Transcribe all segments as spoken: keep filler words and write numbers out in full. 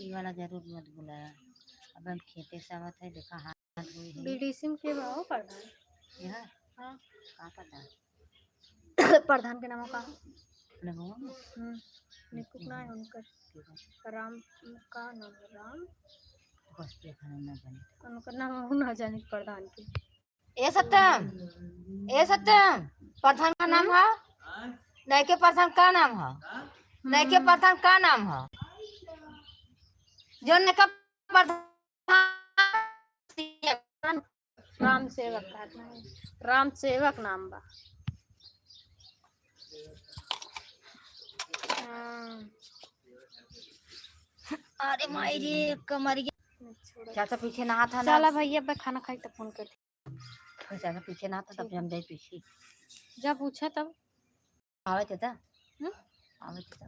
ई वाला जरूर मत बोला। अब हम खेते से आवत है, देखा हाथ धोए है। बीडीसी में के बा हो प्रधान? यहाँ? हाँ। का पता? प्रधान के नाम का? अपने गाँव में? हम्म। निकुत ना है उनकर। ठीक है। राम का नाम है? राम? बस देखा ना, ना जाने। उनकर नाम हम ना जाने प्रधान के। ए सत्यम, ए सत्यम, प्रधान का नाम है? नयके प्रधान का नाम है? नयके प्रधान का नाम है? जो नयका प्रधान राम सेवक का नाम, राम सेवक नाम बा। हाँ। अरे माई रे, कमरिया। चाचा पीछे नहात है ना। चला भैया, अब खाना खाई तब फोन कर। चाचा पीछे नहात है, तब ठीक। हम जाए पीछे। जा पूछा तब। आवे चाचा? हम्म? आवे चाचा।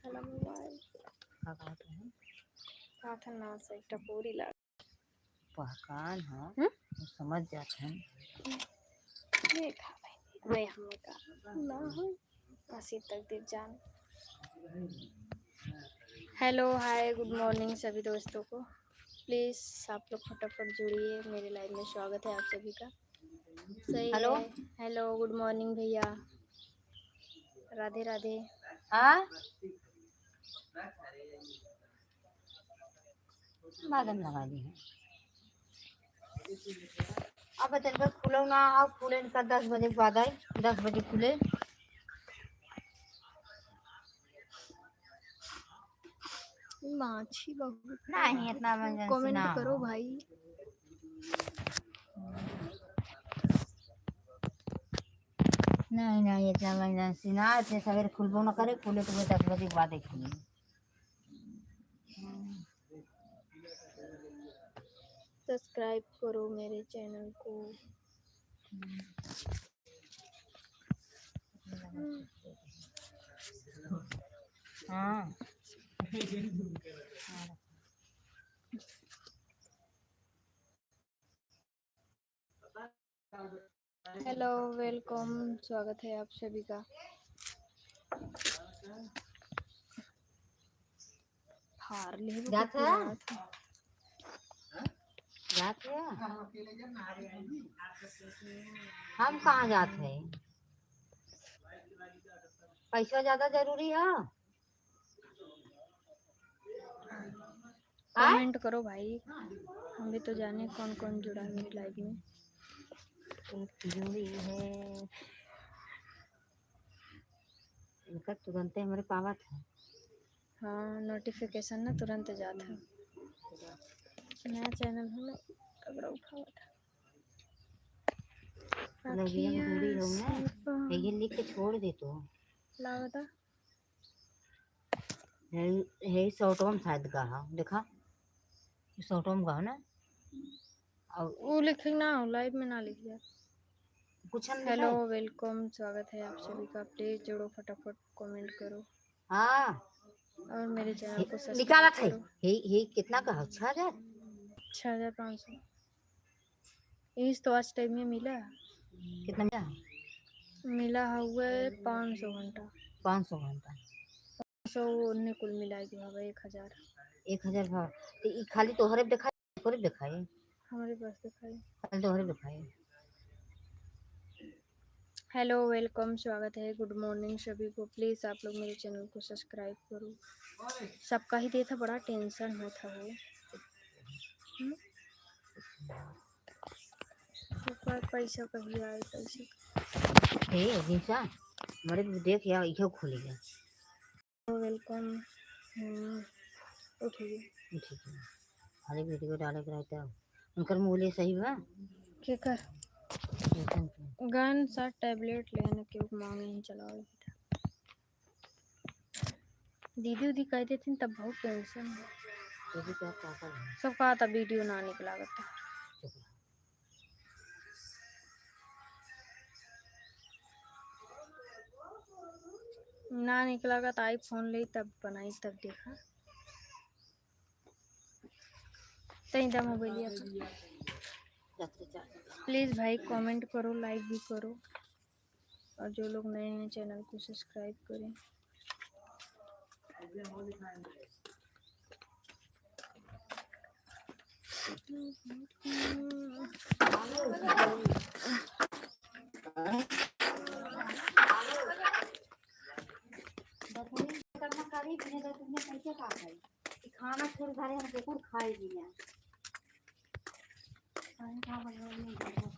हेलो मोबाइल। का कहत है? कहत है ना से टपोरी लाग। पहकान है, हम्म? वो समझ जात है। देखा भाई, भाई हमें का ना हो, आशीष तकदीर जान। हेलो, हाय, गुड मॉर्निंग सभी दोस्तों को। प्लीज आप लोग फटाफट जुड़िए, मेरे लाइव में स्वागत है आप सभी का। सही हेलो। है। हेलो, गुड मॉर्निंग भैया, राधे राधे। हाँ, बाद में लगा दी है। अब तनिक खुलो ना, अब खुले इनका दस बजे के बाद आई, दस बजे खुले। माछी बहुत नहीं, इतना emergency कमेंट ना करो हो। भाई। नहीं, नहीं, इतना emergency ना, इतने सवेरे खुलबो ना करे, खुले तो वो दस बजे के बाद ही खुले। सब्सक्राइब करो मेरे चैनल को। हाँ। हेलो, वेलकम, स्वागत है आप सभी का। फार ले जात है? जात है? हम कहाँ जात है? पैसा ज्यादा जरूरी है? आय? कमेंट करो भाई, हम भी तो जाने कौन कौन जुड़ा है मेरे लाइव में। एक जोड़ी है, इनका तुरंते हमरे पावत है। हाँ, नोटिफिकेशन ना तुरंत जात है। नया चैनल है ना, अब उठावत है। लगिया में दूरी रहो ना, अखियाँ से ये लिख के छोड़ दे तो। लागता। यही, यही शॉर्टवा में शायद गा है, देखा? शॉर्टवा में गा है ना? और ऊ लिखे ना हो, लाइव में ना लिखे। कुछ हम हेलो, लिखाई? वेलकम, स्वागत है आप सभी का। प्लीज जुड़ो, फटाफट कमेंट करो। हाँ। और मेरे चैनल को सब्सक्राइब निकालत है। करो। हे, हे कितना का है? छह हजार? छह हजार पाँच सौ। इस तो आज टाइम में मिला। कितना मिला? मिला हुआ है पाँच सौ घंटा। पाँच सौ घंटा। सौ उन्ने कुल मिला के हवे एक हजार। एक हजार भा। तो ई खाली तोहरे देखाई, तोहरे देखाई? हमरे पास देखाई। खाली तोहरे देखाई। हेलो, वेलकम, स्वागत है, गुड मॉर्निंग सभी को। प्लीज आप लोग मेरे चैनल को सब्सक्राइब करो। सबका ही देता बड़ा टेंशन होता हो। हम्म? ओकर पैसा कहिया आई, पैसे। हे, निशा, हमरे भी देख यार, इहो खुल गया। वेलकम। हम्म, उठ गई। उठ गई। खाली वीडियो डाले के रहता है। उनकर मूल्य सही बा? केकर? टेंशन के। गन सा टैबलेट लेने के मांगे ही चलावे के। दीदी उदी कह देथिन तब बहुत टेंशन है। दीदी का पागल है। सब कहा था वीडियो ना निकला करता। चुप रह। ना निकला का तो आई फोन ले तब बनाई तब देखा। तई दा मोबाइलिया पर। प्लीज भाई कमेंट करो, लाइक भी करो। और जो लोग नए हैं चैनल को सब्सक्राइब करें। बकरी करना करी, बिना दतुइया कैसे खा खाई? ई खाना छोड़ घरे हम कुकुर खाए भी ना। खाए खा बनवा नहीं,